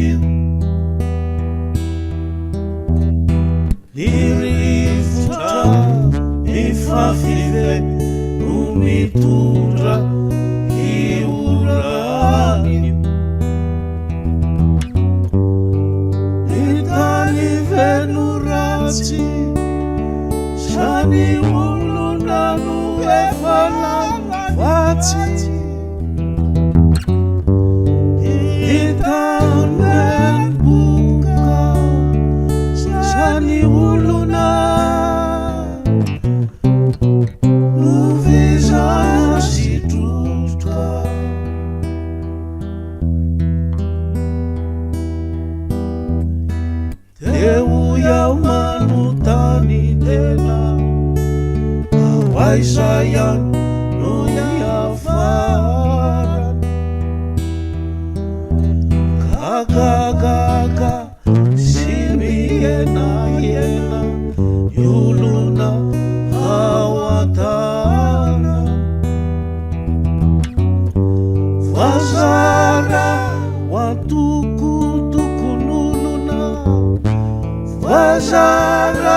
io. Ny rivotra mifafy ve no mitondra io rano io? Ny tany ve no ratsy sa ny olona no efa lany vatsy? Ny tany ve no boka sa ny olona no vizana sy trotroka? Dia hoy aho manontany tena, Ho aiza ihany no hiafarany? Gagagaga sy mihenahena ny olona ao an-tanàna. Voazara ho antokotokon'olona, voazara.